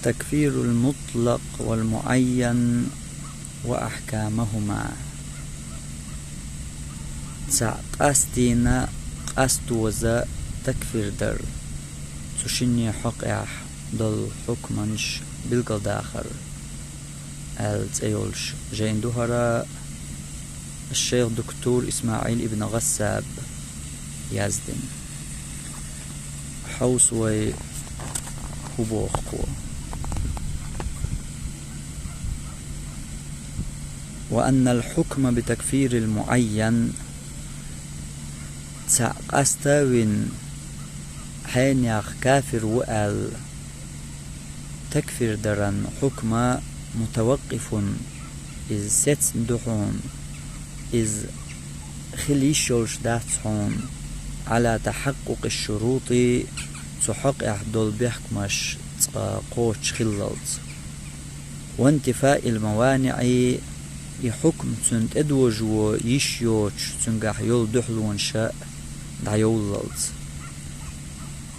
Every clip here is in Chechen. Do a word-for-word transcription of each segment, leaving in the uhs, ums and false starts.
تكفير المطلق والمعين وأحكامهما. Цхьа къастийна, къастоза такфир дар, цу шинне хьокъехь долу хьукманаш билгалдахар аьлла цӀе йолуш жайна ду хӀара. Шайх доктор ИсмаӀил ибн ГӀассаб яздина. Хьовса вай хӀун боху кхо. وأن الحكم بتكفير المعين. Цхьа къаста вина, хьенех кафир ву аьлла, такфир даран хьукма متوقف, иза сецна ду хьуна, иза хила йиш йолуш дац хьуна, على تحقق الشروط, цу хьокъехь долу бехкамаш цкъа кхочуш хиллалц. وانتفاء الموانع, и хьукм цунна тӀедожо йиш йоцуш, цуьнгахь йолу дуьхьалонаш а дӀайовллалц.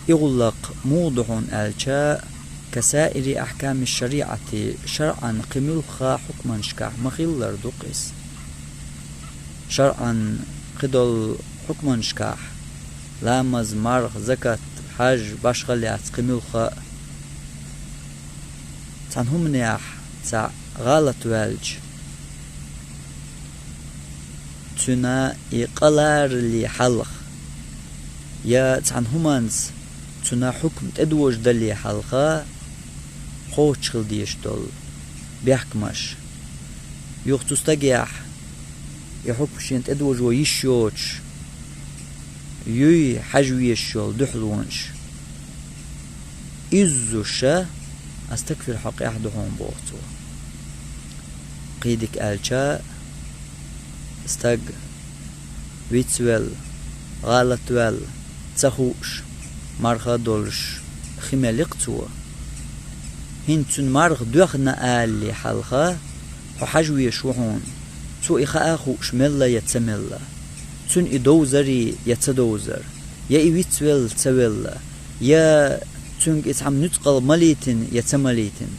И гӀуллакх муха ду хьуна аьлча, كسائر أحكام الشريعة, шарӀан кхин муьлхха хьукманашкахь ма-хиллара ду-кх иза. ШарӀан кхидолу хьукманашкахь, ламаз, марха, закат, хьаж, башхалла яц кхин муьлхха а, цхьана хӀуманехь цхьаъ гӀалат ваьлча, цуьнан и къа ларале хьалха, я цхьана хӀуманца цуьнан хьукм тӀедожадале хьалха кхочуш хила дезаш долу бехкамаш. Юха цу стагехь и хьукм шена тӀедожо йиш йоцуш, юй хьажа везаш йолу дуьхьалонаш. Иззуш а ас такфир хьокъехь ду хьуна, боху цо. Кхин дика аьлча, стаг вицвелла, гӀалатваьлла, ца хууш, марха а долуш хи мелли-кх цо. ХӀинца цуьнан марха доьхна алале хьалха, хьо хьажа везаш ву хьуна, цо и хаа а хууш мелла я ца мелла, цуьнан и довзарий я ца довзар, я и вицвелла ца велла, я цуьнга и цхьамма нуьцкъала малийтина я ца малийтина,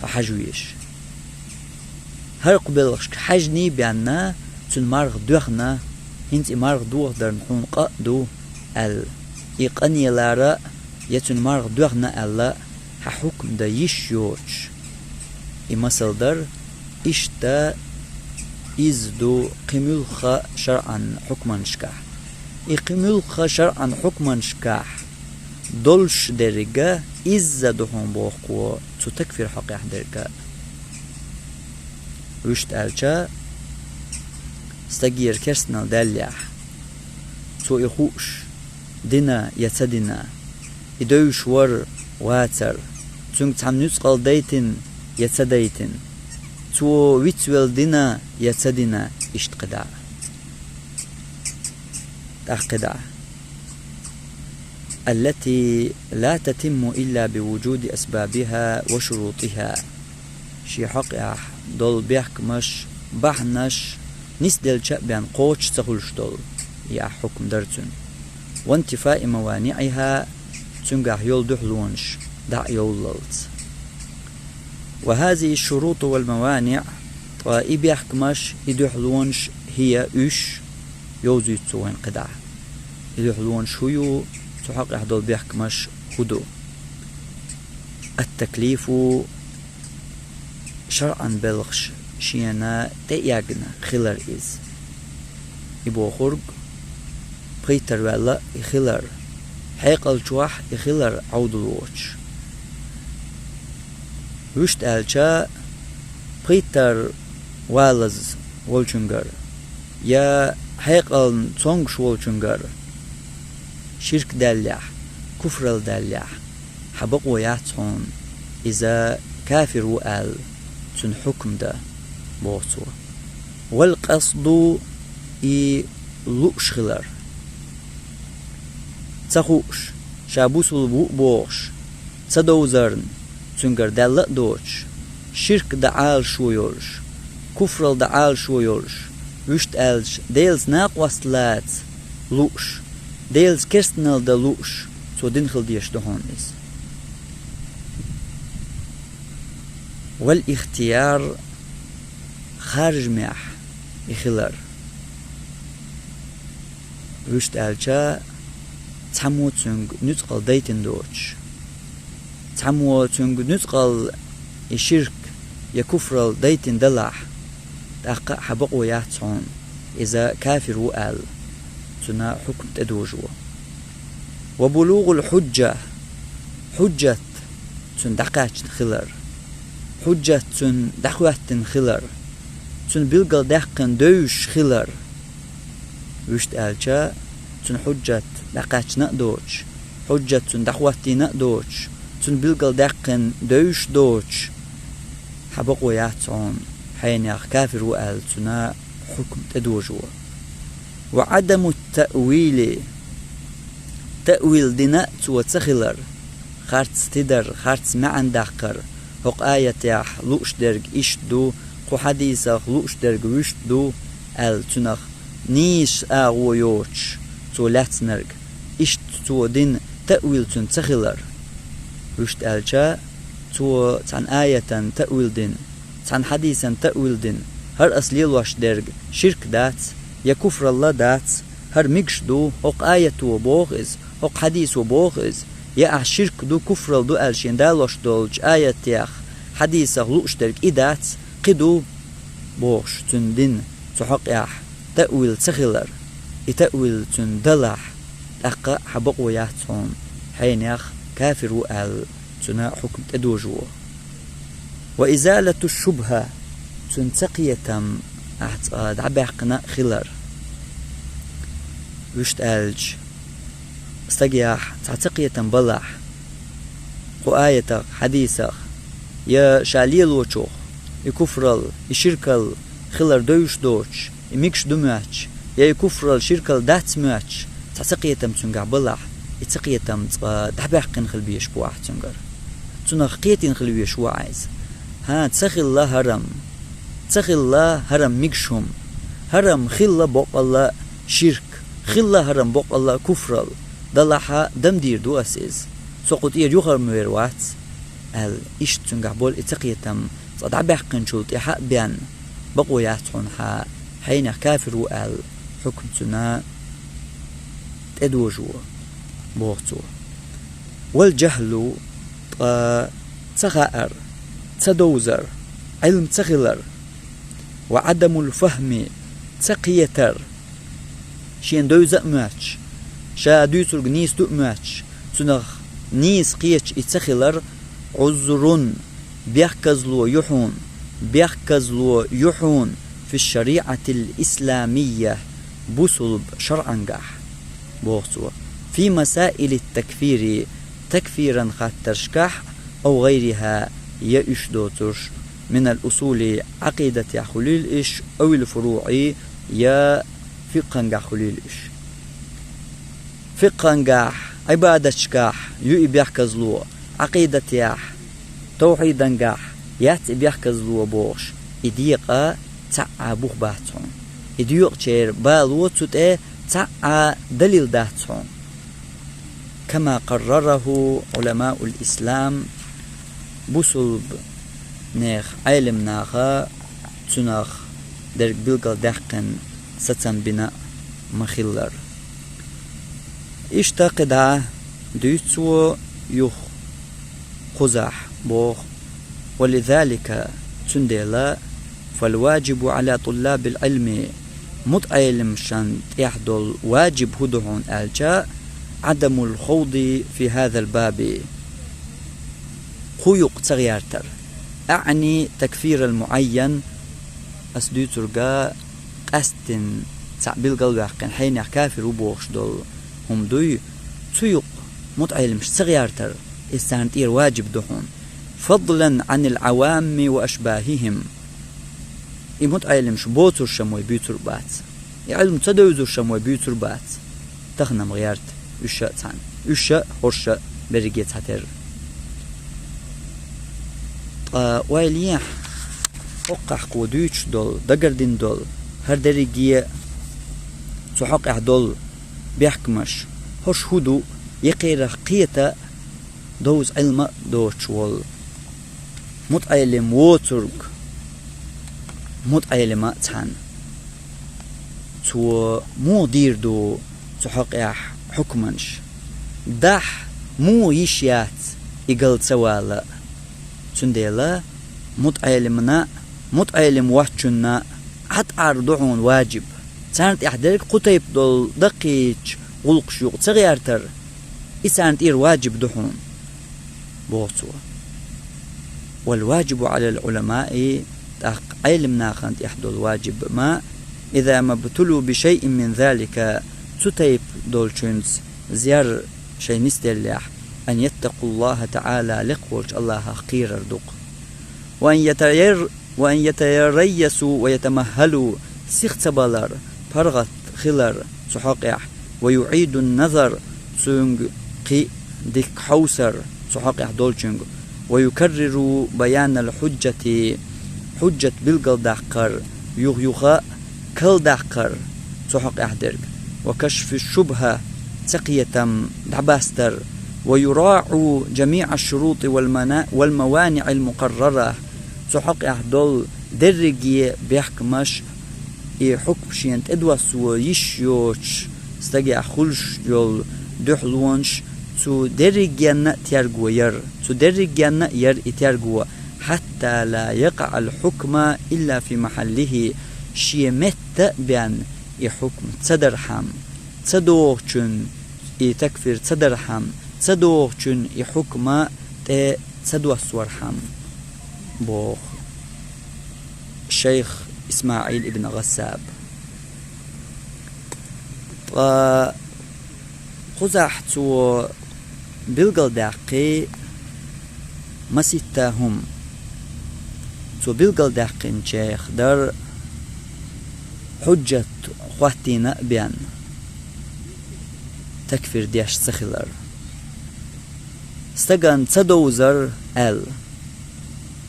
хьо хьажа везаш. ХӀара кху белхашка хьаьжний бенна, цуьнан марха доьхна, хӀинца и марха дохадарна хьуна къа а ду, аьлла, и къа лара а, я цуьнан марха доьхна аьлла, хьан хьукм дан йиш йоцуш. И масал дара, иштта изза ду кхин муьлхха шарӀан хьукманашкахь. И кхин муьлхха шарӀан хьукманашкахь долуш дерг а изза ду хьуна, боху кхо, цу такфир хьокъехь дерг а. Вуьшта аьлча, стагера керстанал даьллехь, цо и хууш, дина я ца дина, и девзаш вар, вацар, цуьнга цхьамма нуьцкъала дайтина я ца дайтина, цо вицвелла дина я ца дина, иштта кхидӀа. ТӀаккха кхидӀа. التي لا تتم إلا بوجود أسبابها وشروطها. Шен хьокъехь долу бехкамаш, бахьанаш нисделча а бен кхочуш ца хуьлуш долу, и ахь хьукм дара цуьнан. وانتفاء موانعها, цуьнгахь йолу дуьхьалонаш дӀа а йовллалц. وهذه الشروط والموانع, ткъа и бехкамаш, и дуьхьалонаш, هي, уьш, йовзуьйту цо вайна кхидӀа. И дуьхьалонаш хӀун ю, цу хьокъехь долу бехкамаш хӀун ду? التكليف, шарӀан белхаш шена тӀеэгна хилар иза. И бохург, пхийттарваьлла а и хилар, хьекъал чохь а и хилар Ӏовдал воцуш. Вуьшта аьлча, пхийттара валаза волчуьнгара, я хьекъална цомгуш волчуьнгара ширк даьллехь, куфралла даьллехь, хьан бакъо яц хьуна иза кафир ву аьлла, цуьнан хьукм дан, боху цо. والقصد, и лууш хилар. Ца хууш, ша бусулба ву а бохуш, ца довзарна, цуьнгара даьлла а доцуш, ширк дан Ӏалашо йолуш, куфралла дан Ӏалашо йолуш, вуьшта аьлча, Делаца накъост лаца лууш, Делаца керстаналла дан лууш, цо дина хила дезаш ду хьуна иза. والاختيار харжамехь и хилар. Вуьшта аьлча, цхьаммо цуьнга нуьцкъала дайтина доцуш. Цхьаммо цуьнга нуьцкъала и ширк я куфралла дайтина далахь, тӀаккха а хьан бакъо яц хьуна, иза кафир ву аьлла, цуьнан хьукм тӀедожо. وبلوغ الحجة хьуьжжат цуьнан дӀакхаьчна хилар. Хьуьжжат цуьнан дӀахӀоьттина хилар. Цуьнан билгалдаьккхина девзаш хилар. Вуьшта аьлча, цуьнан хьуьжжат дӀакхаьчна а доцуш, хьуьжжат цуьнан дӀахӀоттийна а доцуш, цуьнан билгалдаьккхина девзаш доцуш, хьан бакъо яц хьуна, хьенех кафир ву аьлла, цуьнан хьукм тӀедожо. وعدم التأويل таъвил дина а цо ца хилар, харц тидар, харц маьӀна даккхар, хӀокху аятехь лууш дерг иштта ду, кху хьадисах лууш дерг вуьшта ду аьлла, цуьнах нийса агӀо йоцуш цо лаьцнарг, иштта цо дина таъвил цуьнан ца хилар. Вуьшта аьлча, цо цхьана аятан таъвил дина, цхьана хьадисан таъвил дина, хӀара ас лелош дерг ширк дац, я куфралла дац, хӀара мегаш ду, хӀокху аято боху иза, хӀокху хьадисо боху иза, я ахь ширк ду, куфралла ду аьлла шена далош долчу аятех, хьадисах лууш дерг и дац, кхин ду, бохуш, цуьнан дина цу хьокъехь таъвил ца хилар, и таъвил цуьнан далахь, тӀаккха а хьан бакъо яц хьуна, хьенех кафир ву аьлла, цуьнан хьукм тӀедожо. وإزالة الشبهة цуьнан цакхетам ахь цкъа дӀабаьккхина а хилар. Вуьшта аьлча, стагехь цхьа цакхетам балахь, кху аятах, хьадисах, я ша лелочух, и куфралла, и ширкалла хилар девзаш доцуш, и мегаш ду моьттуш, я и куфралла, ширкалла дац моьттуш, цхьа цакхетам цуьнгахь балахь, и цакхетам цкъа дӀабаьккхина хила безаш бу ахь цуьнгара. Цунах кхетийна хила везаш ву ахь иза. ХӀан, ца хилла хӀарам. Ца хилла хӀарам мегаш хӀума. ХӀарам хилла боккъалла ширк. Хилла хӀарам боккъалла куфралла. Далахь а, дам дийр ду ас иза. Со кху тӀера юхарма вер вац, аьлла, иштта цуьнгахь болу и цакхетам цкъа дӀабаьккхинчул тӀаьхьа а бен, бакъо яц хьуна хьан, хьенех кафир ву аьлла, хьукм цуьнан тӀедожо, боху цо. والجهل ткъа ца хаар, ца довзар, Ӏилма ца хилар, وعدم الفهم ца кхетар, шена девза а моьттуш, ша дуьйцург нийса ду а моьттуш, цунах нийса кхеташ и ца хилар, عذر бехказло ю хьуна, бехказло ю хьуна في الشريعة الإسلامية бусулба шарӀангахь, боху цо, في مسائل التكفير такфиран хаттаршкахь, أو غيرها я уьш доцурш, من الأصول Ӏакъидатехь хуьлийла уьш, أو الفروع я фикъхангахь хуьлийла уьш. Фикъхангахь, Ӏибадаташкахь ю и бехказло, Ӏакъидатехь, тавхьидангахь яц и бехказло бохуш, и декъа цхьа а бух бац хьуна. И доькъучеран бало цу тӀе цхьа а далил дац хьуна. كما قرره علماء الإسلام бусулба нехан Ӏелам наха цунах дерг билгалдаьккхина сацам бина а ма-хиллара. Иштта кхидӀа дуьйцу цо юха кхузахь, боху: ولذلك цундела فالواجب على طلاب العلم мутаӀеламашна тӀехь долу ваджиб хӀун ду хьуна аьлча, عدم الخوض في هذا الباب кху юкъа ца гӀертар. أعني تكفير المعين ас дуьйцург къаьсттина цхьаъ билгалваьккхина хьенех кафир ву бохуш долу хӀума дуй, цу юкъа мутаӀеламаш ца гӀертар, иза царна тӀера ваджиб ду хьуна, فضلا عن العوام وأشباههم. И мутаӀеламаш боцуршам вай буьйцур а бац. И Ӏилма ца девзаршам вай буьйцур а бац. Тахана-м гӀерта уьш а цхьаьна. Уьш а, хӀорш а берриге цхьатерра. Ткъа ойла ехьа, хӀокхахь кхо дуьйцуш долу, дагардина долу, хӀара дерриге а цу хьокъехь долу бехкамаш, хӀорш хӀун ду, я кхерах кхета а, довза Ӏилма а доцуш волу мутаӀелим воцург, мутаӀелима а цхьана. Цо муха дийр ду цу хьакъехь хьукманаш? Дахь муха йиш яц и гал ца вала а? Цундела мутаӀелимна а, мутаӀелим воцчунна а Ӏад Ӏар ду хьуна ваджиб. Царна тӀехь дерг кху тайпа долу даккхийчу гӀуллакхаш юкъа ца гӀертар, и царна тӀера ваджиб ду хьуна, боху цо. Вал ваджибу Ӏалал Ӏуламаи, тӀаккха Ӏелим нахана тӀехь долу ваджиб ма, иза мабтулу би шайъин мин залика, цу тайпа долчуьнца зер шайн нисделлехь, ан яттакъуллаха таӀала, лекха волчу Аллахах кхерар ду-кх. Ва ан ятаяр-, ва ан ятарайясу ва ятамаххалу, сиха ца балар, паргӀат хилар цу хьакъехь, ва юӀидун назар, цуьнга кхин а дикка хьовсар цу хьакъехь долчуьнга, ва юкарриру баянал хьуджати, хьуджат билгалдаккхар, юха-юха а калдаккхар цу хьакъехь дерг, ва кашфи шубхьа, цакхетам дӀабастар, ва юраӀу жамиӀа шурути вал мана-, вал маваниӀил мукъаррара, цу хьакъехь долу дерриге бехкамаш, и хьукм шена тӀедоссо йиш йоцуш стагехь хуьлуш йолу дуьхьалонаш, цу дерригенна а терго яр, цу дерригенна а яр и терго, хьатта ла якъаӀал хьукма илла фи махьаллихи, шен метта а бен и хьукм ца дархьама, ца догӀучун и такфир ца дархьама, ца догӀучун и хьукма тӀе ца доссорхьама, боху шайх ИсмаӀил ибн ГӀассаб. Ткъа кхузахь цо билгалдаьккхи маситта хӀума. Цо билгалдаьккхинчех дар хьуджат хӀоттийна а бен, такфир деш ца хилар. Стагана ца довзар аьлла,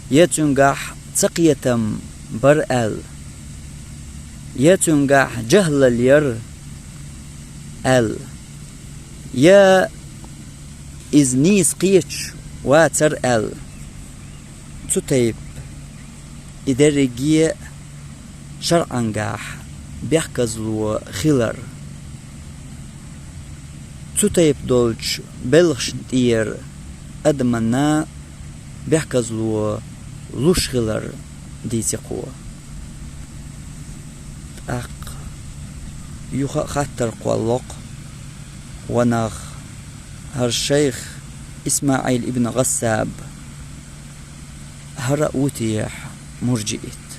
я цуьнгахь цакхетам бар аьлла, я цуьнгахь жахӀлал яр аьлла, я иза нийса кхеташ вацар аьлла. Цу тайпа и дерриге а шарӀангахь бехказло хилар. Цу тайпа долчу белхашна тӀера адаманна бехказло луш хилар дийци кхо. ТӀаккха юха а хаттар кхолло-кх: ва нах, хӀара шайх ИсмаӀил ибн ГӀассаб, хӀара а ву техьа мурджиит?